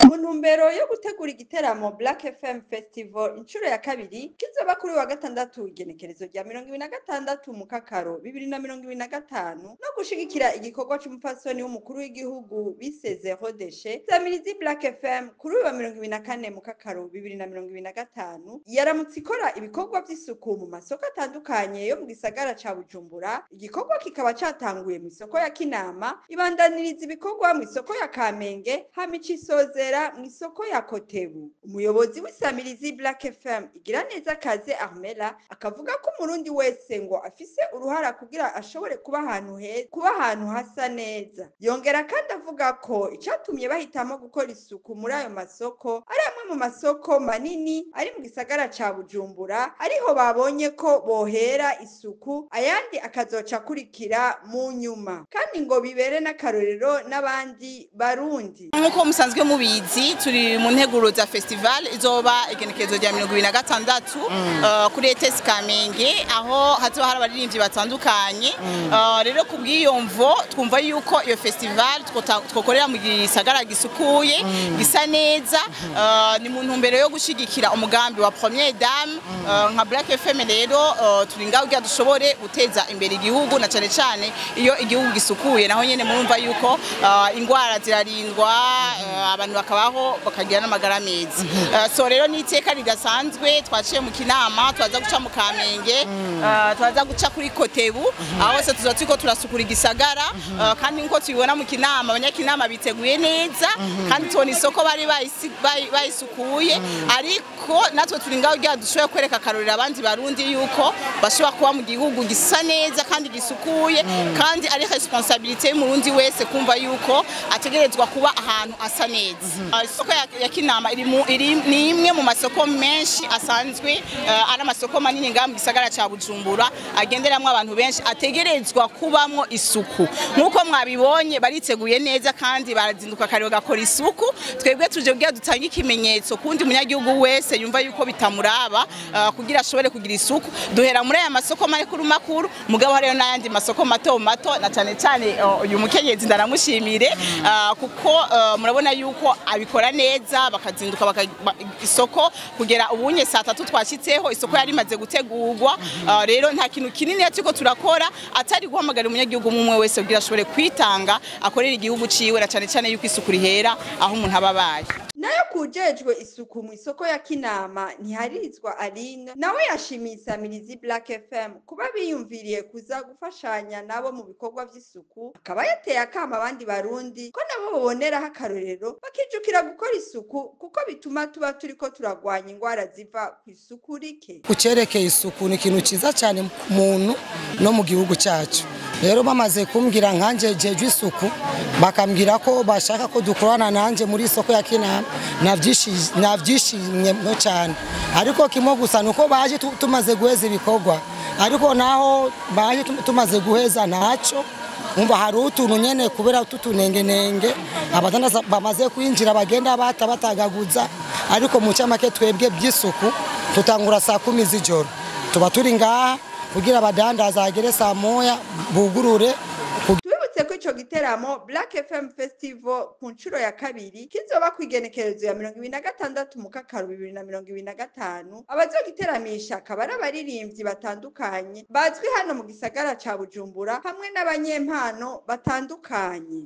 Mu ntumbero yo gutegura igiteramo Black FM Festival inshuro ya kabiri kizoba kuri wa gatandatu, igenekerezo rya 26 Mukakaro 2025, no gushigikira igikorwa c'umupfasoni w'umukuru w'igihugu bise "Zéro déchet", Samirizi Black FM kuri uyu wa 24 Mukakaro 2025 yaramutse ikora ibikorwa vy'isuku mu masoko atandukanye yo mu gisagara ca Bujumbura. Igikorwa kikaba catanguye mw'isoko ya Kinama, ibandaniriza ibikorwa mw'isoko ya Kamenge, hama icisozera mw'isoko ya Kotebu. Umuyobozi w'isamirizi Black FM, Igiraneza Kaze Armela, akavuga ko umurundi wese ngo afise uruhara kugira ashobore kuba ahantu heza, kuba ahantu hasa neza. Yongera kandi avuga ko icatumye bahitamo gukora isuku muri ayo masoko ari amwe mu masoko manini ari mu gisagara ca Bujumbura, ariho babonye ko bohera isuku, ayandi akazoca akurikira mu nyuma, kandi ngo bibere n'akarorero n'abandi Barundi. Nk'uko musanzwe mubizi, turi mu nteguro za festival izoba igenekerezo rya 26 kuri ETS Kamenge, aho hazoba hari abaririmbyi batandukanye. Rero ku bw'iyo mvo twumva yuko iyo festival twokorera mu gisagara gisukuye, gisa neza. Ni mu ntumbero yo gushigikira umugambi wa Première Dame. Nka Black FM rero turi ngaho kugira dushobore guteza imbere igihugu, na cane cane iyo igihugu gisukuye naho nyene murumva yuko ingwara zirarindwa, abantu bakabaho bakagira n'amagara meza. So rero ni iteka ridasanzwe. Twaciye mu Kinama, twaza guca mu Kamenge, twaza guca kuri Kotebu, aho hose tuzoba turiko turasukura igisagara. Kandi nkuko tubibona mu Kinama, abanyakinama biteguye neza, kandi tubona isoko bari bayisukuye. Ariko natwe turi ngaho kugira dushobore kwereka akarorero abandi Barundi yuko bashobora kuba mu gihugu gisa neza kandi gisukuye, kandi ari responsabilité y'umurundi wese kumva yuko ategerezwa kuba ahantu asa neza. Isoko ya Kinama iri mu iri ni imwe mu masoko menshi asanzwe ari amasoko manini ngaha mu gisagara ca Bujumbura, agenderamwo abantu benshi, ategerezwa kubamwo isuku. Nk'uko mwabibonye, bariteguye neza kandi barazinduka kare bagakora isuku. Twebwe tuje kugira dutange ikimenyetso kundi munyagihugu wese yumva yuko bitamuraba, kugira ashobore kugira isuku. Duhera muri aya masoko makuru makuru, mugabo hariyo n'ayandi masoko mato mato, na cane cane uyu mukenyezi ndaramushimire, kuko murabona yuko abikora neza, bakazinduka isoko kugera ubunye saa 3 twashitseho, isoko yari imaze gutegurwa. Rero nta kintu kinini turiko turakora atari guhamagara umunyagihugu umwe wese kugira ashobore kwitanga, akorera igihugu ciwe, na cane cane yuko isuku rihera aho umuntu aba abaye. Nayo kujejwe isuku mu isoko ya Kinama, Ntiharizwa Aline, nawe yashimiye isamirizi Black FM kuba biyumviriye kuza gufashanya nabo mu bikorwa vy'isuku, akaba yateye akama abandi Barundi ko nabo boboneraho akarorero bakijukira gukora isuku, kuko bituma tuba turiko turagwanya ingwara ziva ku isuku rike. Kucerekeye isuku ni ikintu cyiza cyane ku muntu no mu gihugu cyacu. Rero bamaze kumbwira nkanjye jejwe isuku, bakambwira ko bashaka ko dukorana nanjye muri isoko ya Kinama, nabyishimye cyane. Ariko kimwe gusa nuko baje tumaze guheza ibikorwa, ariko naho baje tumaze guheza ntacyo umva, hari utuntu nyene kubera tutunengenenge abadandaza bamaze kwinjira bagenda bata batagaguza. Ariko mu cyamake, twebwe by'isuku tutangura saa 10 z'ijoro, tuba turi ngaha kugira abadandaza hagere saa 1 bugurure. Tubibutse ko ico giteramo Black FM Festival ku nshuro ya kabiri kizoba ku igenekerezo ya 26 Mukakaru 2025. Abazogiteramisha akaba ari abaririmbyi batandukanye bazwi hano mu gisagara ca Bujumbura hamwe n'abanyempano batandukanye.